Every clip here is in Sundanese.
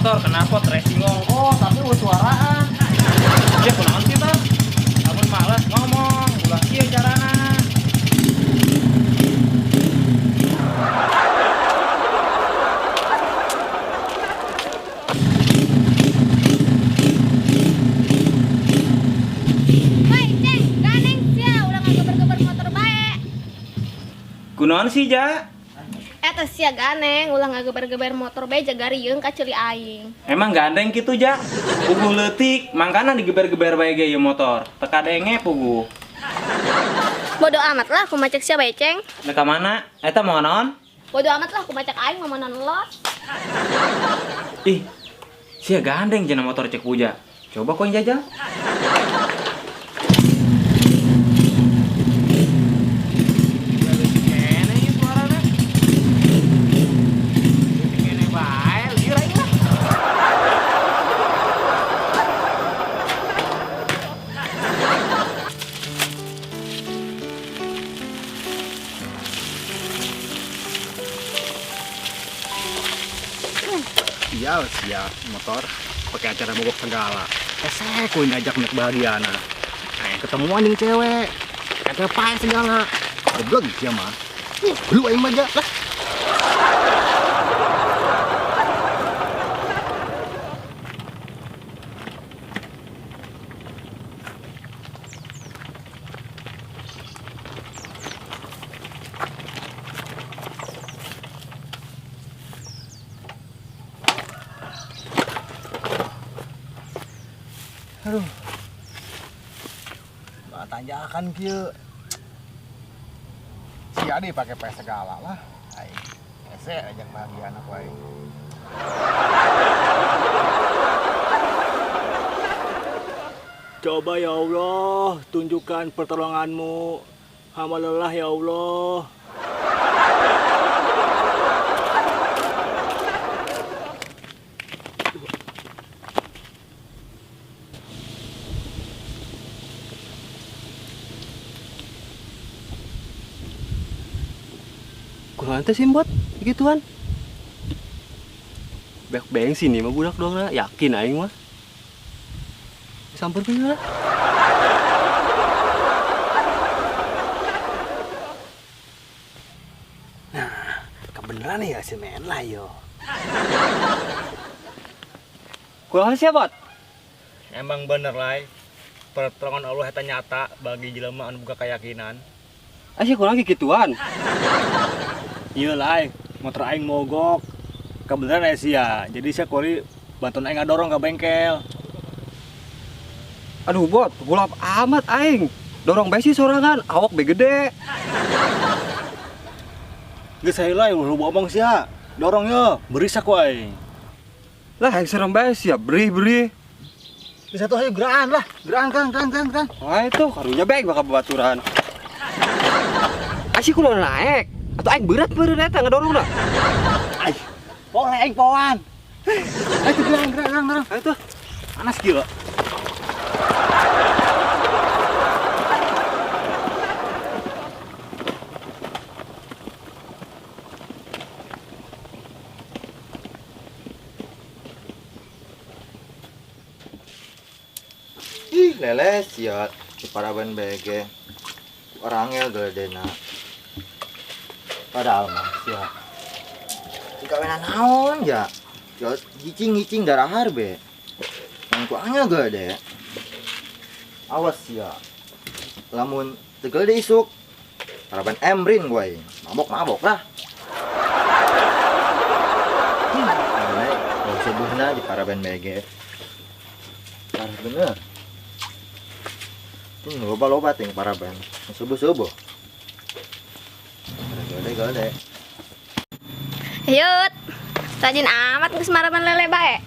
Motor knalpot racing ongkoh tapi euweuh suaraan. Ya kunaon sih, Bang? Lamun males ngomong, ulah kieu carana. Woi, Ceng, gandeng sia ulah ngageber-geber motor bae. Kunaon sih, Ja? Eta sia gandeng ulah ngageber-geber motor bae jaga rieung ka ceuli aing. Emang gandeng kitu, Ja? Puguh leutik, mangkana digeber-geber bae ge ieu motor. Teu kadenge puguh. Bodo amat lah kumaha cek sia bae, Ceng. Rek ka mana? Eta mau naon? Bodo amat lah kumaha cek aing mah los. Ih, sia gandeng cenah motor cek Puja. Coba kau yang jajal. Iya, sia motor pakai acara mogok segala. Ese ku ngajak nek bahagiana. Nah, ketemuan jeung cewek. Kata pae segala. Goblok sia mah. Lu aing mah ja lah. Aduh. Bah tanjakan kieu. Si Adi pakai pes segala lah. Aing ese ajak bahagia anak aing. Coba ya Allah, tunjukkan pertolonganmu. Hamba lelah ya Allah. Kunaon teh simbot gituan. Bek bensin nih mah budak doang lah, yakin aing mah. Sampeurkeun lah. Nah, kebeneran ya si men lah yo. Kunaon sih, Bot? Emang bener lah. Pertolongan Allah eta nyata bagi jelema anu boga keyakinan. Asih kurang gituan. Iya lah, motor aing mogok. Kebeneran ya sia. Jadi sia kori bantuan aing ngadorong ke bengkel. Aduh bot, gulap amat aing. Dorong bae sih sorangan, awak be gede. Geus heula lu ngomong sia. Dorong yo, beri saku aing. Lah aing serem bae sia, beri-beri. Geus atuh ayo geraan lah. Geraan Kang, Kang, Kang, Kang. Wah itu karunya bae bakal babaturan. Asih kudu naik. Atau aing berat beureun eta ngedorong dah. Ai, boleh aing poan. Ayo geraan, geraan, geraan. Ayo tuh. Panas gila. Ih, leles ya, di paraban BG. Orangnya geledena. Padahal mah sia. Dikawenan naon ya? Ya gicing-gicing darahar be. Yang ku angel gede. Awas sia. Lamun teu gede isuk. Paraban emrin gue. Mabok-mabok lah. Lele, subuhna di paraban BG. Parah bener. Ini loba-loba ting paraban. Subuh-subuh. Gede-gede. Yut, rajin amat geus maraban lele bae.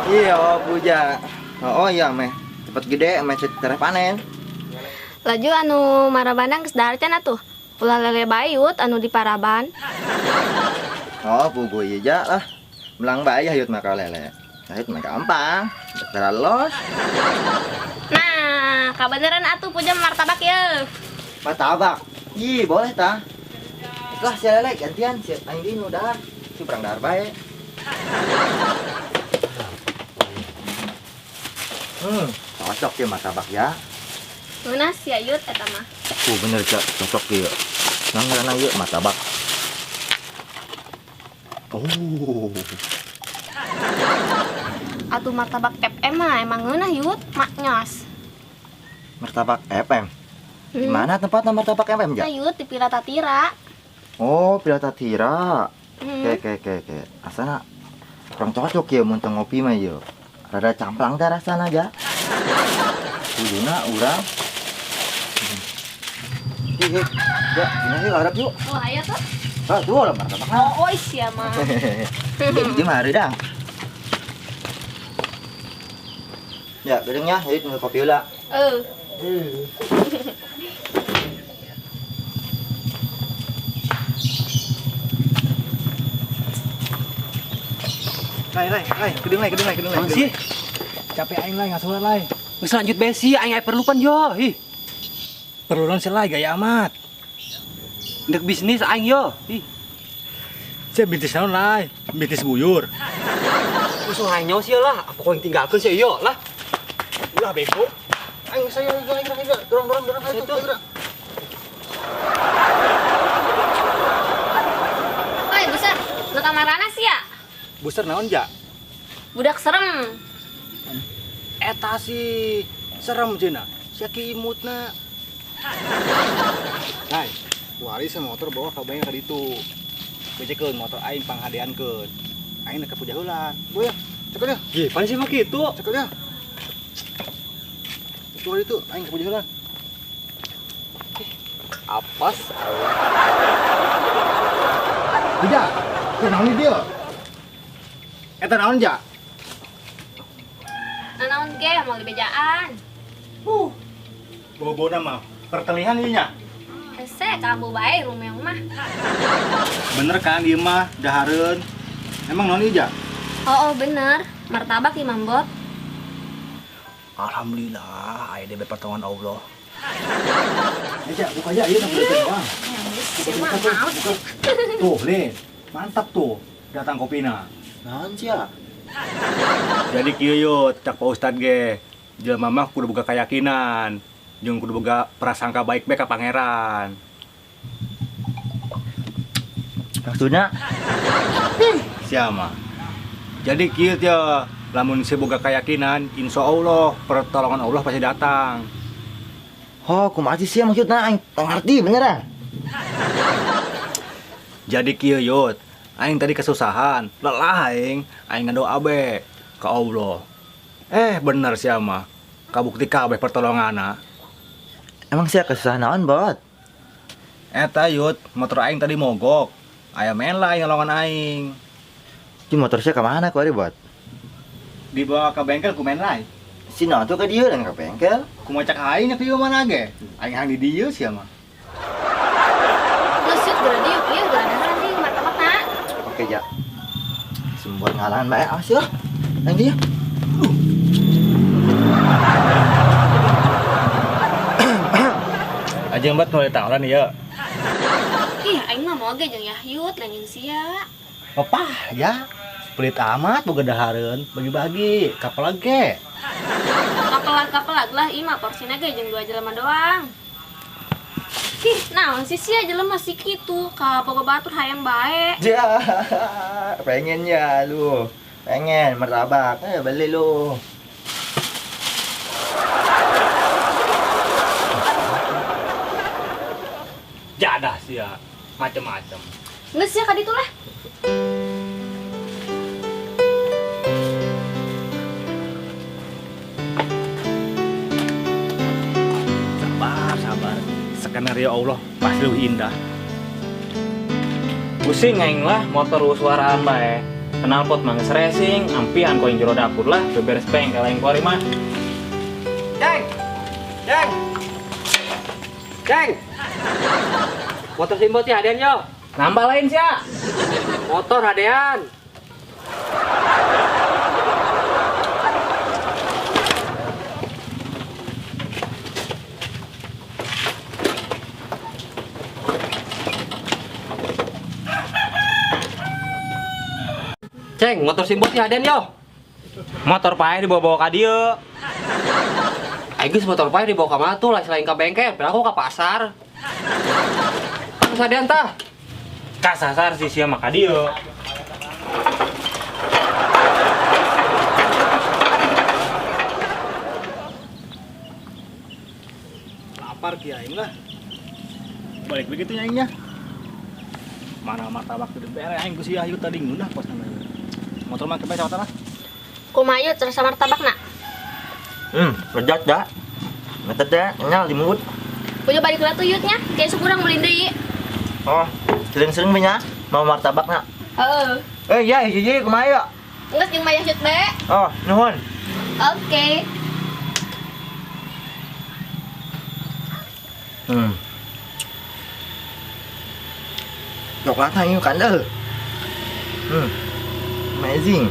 Iya, Puja. Oh, oh iya meh. Cepet gede meh tereh panen. Laju anu marabanang geus dahar can atuh. Ulah lele bae yut anu di paraban. Oh, pugu ieu ja lah. Melang bae yut mah ka lele. Yut mah gampang. Tera los. Nah, kabeneran atuh Puja martabak ye. Martabak. Ih, boleh tah. Lah si lele gantian si aing deui nu dahar. Si urang dahar bae. Cocok ya martabak ya. Ngeunah sia yut eta mah. Bener cok, cocok ieu. Nang ngaranna ieu martabak. Oh. Atuh martabak FM mah emang ngeunah yut, maknyos. Martabak FM. Di mana tempatnya martabak FM ya? Nah, yut di Pilatatira. Oh, Pilatatira. Oke. Asana kurang cocok ya mun teu ngopi mah ieu. Rada camplang teh rasana ja. Kuduna urang. Ih, ya, gimana yuk, harap yuk. Oh, ayo tuh. Ah, tuh lah martabak. Oh, sia mah. Jadi mah hareudang. Ya, gedengnya, jadi tunggu kopi heula. Heeh. Lai, kedeng lai. Sih. Capek aing lai ngasuh lai. Geus lanjut besi aing aya perlupan yo. Ih. Perluan sih lai gaya amat. Ndek bisnis aing yo. Ih. Sia bisnis naon lai? Bisnis buyur. Usuh aing nyawa sia lah, apa kau yang tinggalkeun sia yo lah. Ulah bego. Aing saya dorong ayo tuh. Oi, Buser, lu kamarana sia? Buser naon ja? Budak serem. Eta sih serem cenah. Sia ki imutna. Lai, kuari motor bawa ka bengkel ka ditu. Becekeun motor aing panghadeankeun. Aing nek ka puja heula. Boya, cekel ya. Ih, pan sih mah kitu. Cekel ya. Itu itu aing ka puja heula. Apas. Puja, teu naon dia? Eta naon ja? Naon ge mau dibejaan. Bobo-bona mah pertelihan ieu nya. Hese kamu bae rumeong mah. Bener kan ieu mah dahareun. Emang naon ieu ja? Oh, bener. Martabak ieu mambot. Alhamdulillah aya deui pertolongan Allah. Ja, buka aja ieu nang doang. Buka. Tuh, nih. Mantap tuh. Datang kopina. Naon sia? Jadi kieu yo cak Pak Ustad ge. Jelema mah kudu boga keyakinan, jeung kudu boga prasangka baik bae ka pangeran. Maksudna? Sia mah. Jadi kieu teh lamun sia boga keyakinan, insya Allah pertolongan Allah pasti datang. Oh, kumaha sih sia maksudna aing teu ngarti beneran. Jadi kieu yut, aing tadi kesusahan, lelah aing, aing ngadoa be ka Allah. Bener sia mah. Kabukti kabeh pertolonganna. Emang sia kesusahan naon, Bot? Eta yut, motor aing tadi mogok. Aya main lah nolongan aing. Di motor sia ka mana kuari, Bot? Dibawa ke bengkel ku main lain. Si naon tuh ka dieu dan ka bengkel? Kumaha cak aing nya kieu mana ge? Aing hang di dieu sia mah. Geus yut geura dieu kieu geura daharan deui martabakna. Oke, ja. Sembuat ngalangan bae awas ya. Aing dieu. Aja embat mulai tawaran ya. Ih, aing mah moal ge jeung Yahyut lain jeung sia. Opah ya. Pelit amat boga dahareun, bagi-bagi, kapelag ge. Kapelag-kapelag lah ieu mah porsina ge jeung 2 jelema doang. Ih, naon sih sia jelema si kitu ka boga batur hayang bae. Ja, pengen ya lu. Pengen martabak, beli lu. Jadah sia, macem-macem. Geus sia ka ditu lah. Sabar. Skenario Allah pasti lebih indah. Pusing aing lah motor suaraan bae. Knalpot mah geus racing, ampihan ku aing jero dapur lah, beberes bengkel aing kuari mah. Ceng. Ceng. Ceng. Motor simbot sih hadean yo. Nambah lain sia. Motor hadean. Ceng, motor simbot ya Aden yo. Motor pae dibawa-bawa ka dieu. Aing geus motor pae dibawa ka mana tuh lah selain ka bengkel, padahal aku ka pasar. Tah Aden tah. Kasasar si sia mah ka dieu. Lapar ki aing lah. Balik begitu aingnya. Mana martabak tuh bere aing ku si Ayu tadi ngeunah pos namanya. Motor mah kebae cawatan lah. Kumaha yut rasa martabakna? Lezat dah. Metet dah, kenyal di mulut. Punya balik lah tuh yutnya, kayak sekurang beli deui. Oh, sering-sering punya mau martabak nak. Heeh. Ya, hiji kumaha ya? Geus jeung mayah yut be. Oh, nuhun. Oke. Coklatnya ini kandel. Amazing.